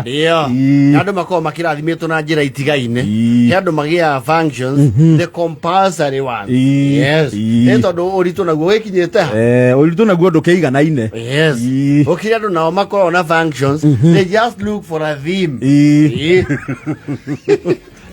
Ndio. Ii. Na andå makoragwo makä na njä ra itigaine. Ii. He andå magä functions, the compulsory ones. Ii. Yes. Ii. Nä tondå å ritå naguo wä kinyä te ha. Ũritũ naguo ndũkĩiganaine. Yes. Ii. Ũkĩrĩ andũ nao makoragwo na functions, they just look for a theme. Ii. Ii.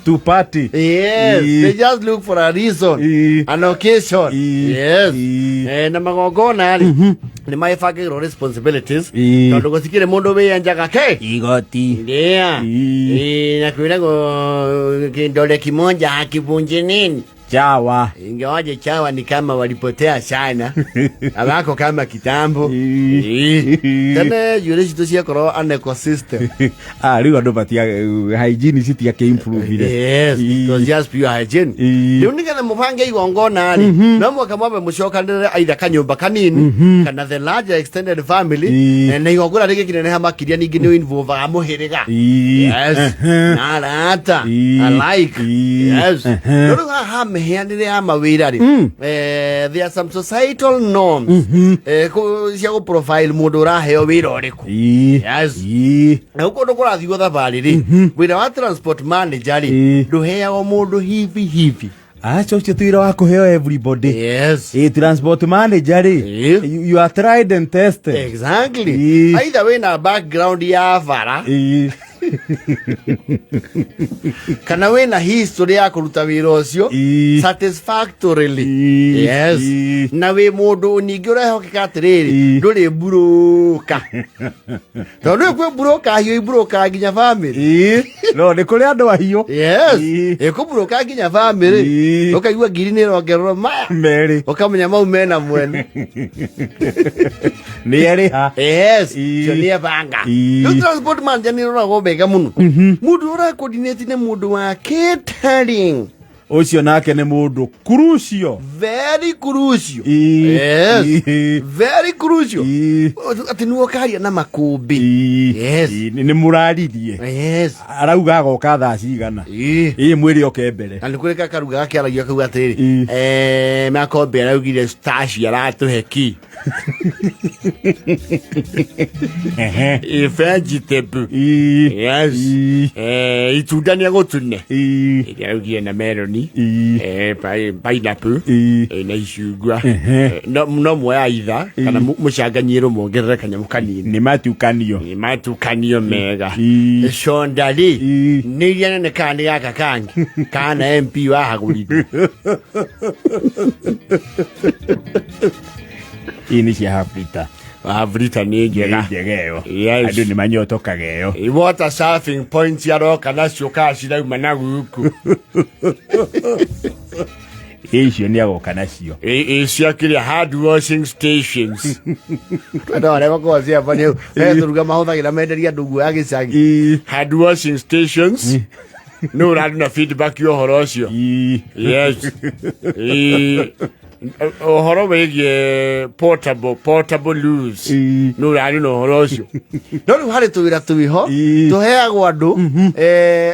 To party. Yes, Ii. they just look for a reason, Ii. an occasion. Ii. Yes. Ii. Na magongona rĩ, nĩ magĩbangĩirwo responsibilities Ii. tondũ gũtikĩrĩ mũndũ wĩyenjaga kĩ Igoti. ndia. Ii. Ii, na kwĩragwo kidole kimoja hakivunji nini. Chawa. Ingawaje chawa ni kama walipotea sana, awako kama kitambo. Ii. Ii. Tene njuĩrĩ citũ ciakorwo an ecosystem. Ah, rĩu andũ batia hygiene citiakĩ improve. Yes, Ii. it was just pure hygiene. Ii. Rĩu nĩgetha mũbange igongona rĩ, no mũhaka mwambe mũcokanĩrĩre either kanyũmba kanini kana the larger extended family. Ii. Na igongona rĩgĩkĩneneha makĩria ningĩ nĩ involvaga mũhĩrĩga. Ii. Yes. Na arata Ii. alike. Ii. Yes. No rĩu haha mĩheanĩre ya mawĩra rĩ, there are some societal norms cia gũ profile mũndũ ũraheo wĩra ũrĩkũ. Ii. Yes. Ii. Na kũndũ kũrathiwo thabarĩ rĩ, wĩra wa transport manager rĩ, Ii. ndũheagwo mũndũ hivi hivi. Aca, ũcio ti wĩra wa kũheo everybody. Yes. Ĩ, transport manager rĩ, Ii. you are tried and tested. Exactly. Ii. Either wĩna background ya bara Ii. kana wĩna history ya kũruta wĩra ũcio Ii. satisfactorily. Ii. Yes. Ii. Na wĩ mũndũ ningĩ ũrehokeka atĩrĩrĩ, Ii. ndũrĩ mburũka, tondũ rĩu kwĩ mburũka hiũ imburũka nginya family. Ii. No nĩ kũrĩ andũ ahiũ. Yes. Ii. Ĩkũmburũka nginya family. Ii. Ũkaigua ngiri nĩ ĩrongererwo maya, merĩ, ũkamenya mau mena mwene. Nĩ erĩha. Yes. Ii. Cio nĩ ebanga. Ii. Rĩu transport manager nĩ ĩroragwo wega mũno. Mũndũ ũra coordinate nĩ mũndũ wa catering. Ũcio nake nĩ mũndũ crucial. Very crucial. Ii. Yes. Ii. Very crucial. Ii. Atĩ nĩwe ũkaria na makũmbĩ. Ii. Yes. Ii. Nĩ mũraririe. Yes. Arauga agoka thaa cigana. Ii. Ĩ, mwĩrĩ oke mbere. Na nĩ kũrĩ kakaruga gakĩaragia kau atĩrĩrĩ, Ii. Makombe araugire staci aratũhe ki. Ehe. Ĩ, vegetable. Ii. Yes. Ii. Itunda nĩ agũtune. Ii. Ĩrĩa araugire na meloni. Ii. Pineapple. Ii. Na icungwa. Ehe. No muoya itha kana mũcanganyĩrwo muongerere kanyamũ kanini. Nĩ matukanio. Nĩ matukanio mega. Ii. Conda rĩ, Ii. nĩ iria nene kana nĩ gaka kangĩ kana MP wahagũrithio? Ii nĩ cia half liter. Avrita nĩ njega. Nĩ njega ĩyo. Yes. Andũ nĩ manyotokaga ĩyo. Ĩ, water surfing points aroka nacio kana cirauma na gũkũ? Ĩ, icio nĩ agoka nacio. Ĩ, cia kĩrĩa hand washing stations, andũ arĩa makoragwo ciabani tũruga mahũthagĩra menderia andũ guoya gĩcagi. Ii. Hand washing stations nĩ ũrarĩ na feedback ya ũhoro ũcio? Ii. Yes. Ĩ, ũhoro wĩgiĩ portable loos, Ii. nĩ ũrarĩ na ũhoro ũcio? No rĩu harĩ tũwĩra twĩho Ii. tũheagwo andũ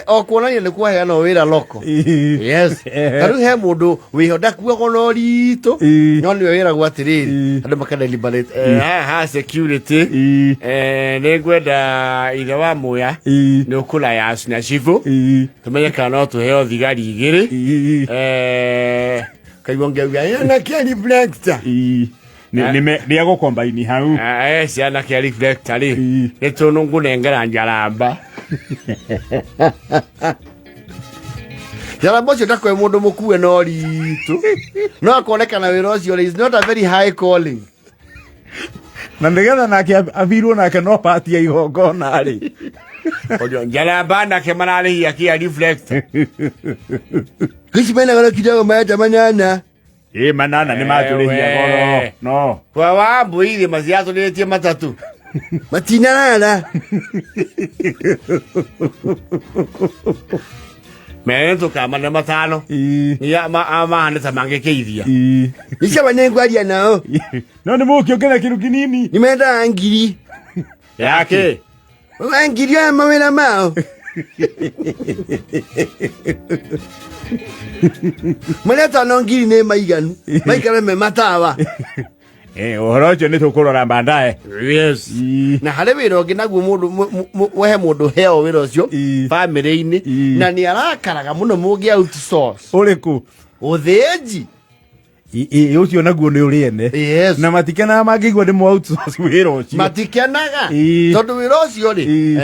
o kuonania nĩ kwaheanwo wĩra loko. Ii. Yes. Ta rĩu he mũndũ wĩho ndakuagwo na ũritũ, Ii. no nĩwe wĩragwo atĩrĩrĩ, Ii. andũ maka deliberate, haha security, Ii. nĩ ngwenda ithe wa muya Ii. nĩ ũkũraya na cibũ, Ii. tũmenye kana no tũheo thigari igĩrĩ. Ii. Kaigua ngeuga na kĩa reflector. Ii. Nĩ egũkombaini hau. Ciana kĩa reflector rĩ, Ii. nĩ tũnũngũnengera njaramba. Njaramba ũcio ndakwe mũndũ mũkue na ũritũ, no akonekana wĩra ũcio rĩ is not a very high calling. Na nĩgetha nake abirwo nake no pati ya igongona rĩ. Ũcio njaramba nake mararĩhia kĩa reflector kici mena goro kidogo maeta manana. Ĩ, manana nĩ matũrĩhia Ewe. goro no. Kwa wambũirĩ maciatũrĩtie matatũ matinarara mere tũkamana matano. Ii. Mahana ta mangĩkĩithia. Ii. Nĩcio nĩngwaria nao. No nĩ mũkĩongera kĩndũ kĩnini. Nĩmendaga ngiri yake ngiri aya mawĩra mao marĩa tano ngiri nĩ maiganu maikare me matawa. Ũhoro ũcio nĩ tũkũrora baadaye. Yes. Ii. Na harĩ wĩra ũngĩ naguo mũndũ wehe mũndũ heo wĩra ũcio Ii. bamĩrĩ-inĩ Ii. na nĩ arakaraga mũno mũngĩ outsource. Ũrĩkũ? Ũthĩnji. Ũcio naguo nĩ ũrĩ ene. Yes. Na matikenaga mangĩigua nĩ mũ outsource wĩra ũcio. Matikenaga. Ii. Tondũ wĩra ũcio rĩ, Ii.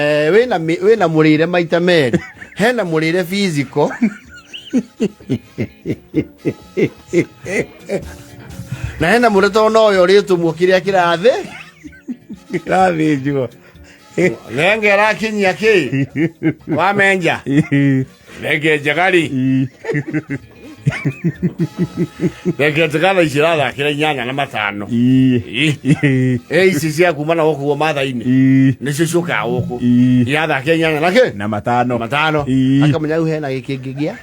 wĩna mũrĩre maita merĩ. Hena mũrĩre physical. Na hena mũrĩre tondũ nowe ũrĩtũmwo kĩrĩa kĩrathĩ. Kĩrathĩnjwo. Thenge arakinyia kĩ? Wamenja. Thenge njega rĩ. Thenge njega thaa ici irathakĩra 8 na 5. Ii. Ĩ ici cia kuma na gũkũ guo Maathai-inĩ. Nĩcio ciũkaga gũkũ. Irathakĩra 8 na kĩ? Na 5. 5. Akamenya rĩu hena gĩkĩngĩ gĩa.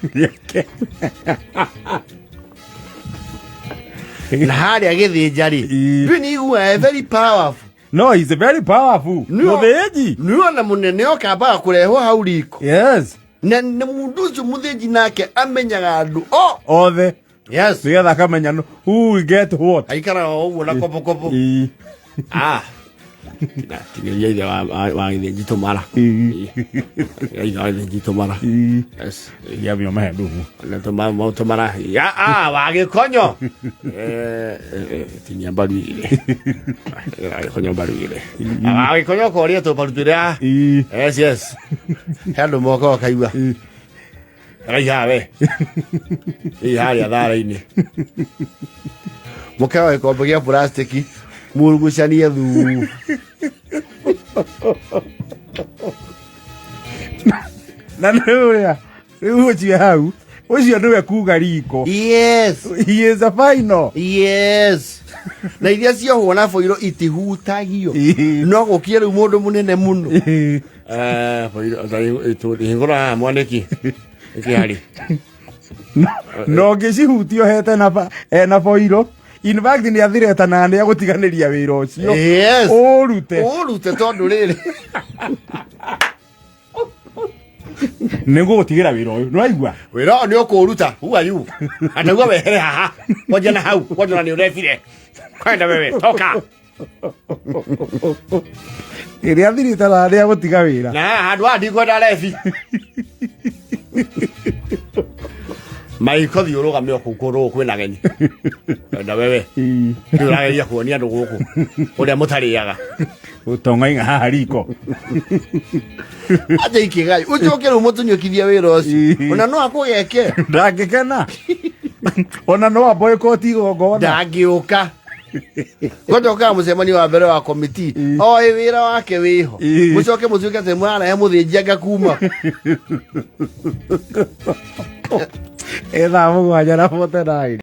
Na harĩa gĩthĩnja rĩ. Rĩu nĩ iguaga very powerful. No, he's very powerful. Mũthĩnji. Nĩwona mũnene okambaga kũrehwo hau riko. Yes. Na nĩ mũndũ ũcio mũthĩnji nake amenyaga andũ o. Othe. Yes. Nĩgetha akamenya who will get what. Aikaraga o ũguo na kobokobo. Ah. Tigĩria ithe wa gĩthĩnji tũmara. Ithe wa gĩthĩnji tũmara. Yes. Yamio mahe ndugu. Na tũmara. Ya ah wa gĩkonyo. Tinia mbaru igĩrĩ. Wa gĩkonyo mbaru igĩrĩ. Wa gĩkonyo koria tũmbaru twĩrĩ. Yes, yes. He andũ moka ũkaigua. Raiha we. Ĩ harĩa thara-inĩ. Mũkewa gĩkombe gĩa plastiki mũrugucanie thuu. Na nĩ ũrĩa rĩu ũcio hau ũcio nĩwe kuga riko. Yes. He is a final. Yes. Na iria ciohwo na boiro itihutagio. No gũkie rĩu mũndũ mũnene mũno. Boiro hingũra haha mwanĩki. Ĩkĩarĩ. No ngĩcihutio hete na ena boiro. In fact nĩ athiretanaga nĩ agũtiganĩria wĩra ũcio. Yes. Ũrute. Ũrute tondũ rĩrĩ. Nĩ ngũgũtigĩra wĩra ũyũ. Nĩwaigua? Wĩra ũyũ nĩ ũkũũruta. Who are you? Atauga wehere haha. Kwanja na hau. Kwanja na nĩ ũrebire. Kwenda wewe. Toka. Ĩrĩa athiritanaga nĩ agũtiga wĩra. Na haha handũ haha ndikwenda rebi. Maiko thiĩ ũrũgame o kũu kũndũ gũkũ kwĩna ageni. Kwenda wewe. Nĩ ũrageria kuonia andũ gũkũ ũrĩa mũtarĩaga. Ũtong'aing'a haha riko. Aja ikigai. Ũcoke rĩu mũtunyũkithie wĩra ũcio. Ona no akũgeke. Ndangĩkena. Ona no aboikoti igongona. Ndangĩũka. Kwanja ũkaga mũcemanio wa mbere wa komiti. Oĩ wĩra wake wĩho. Mũcoke mũtuĩke atĩ mũrarehe mũthĩnji anga kuma. Ĩ thaa 7:49.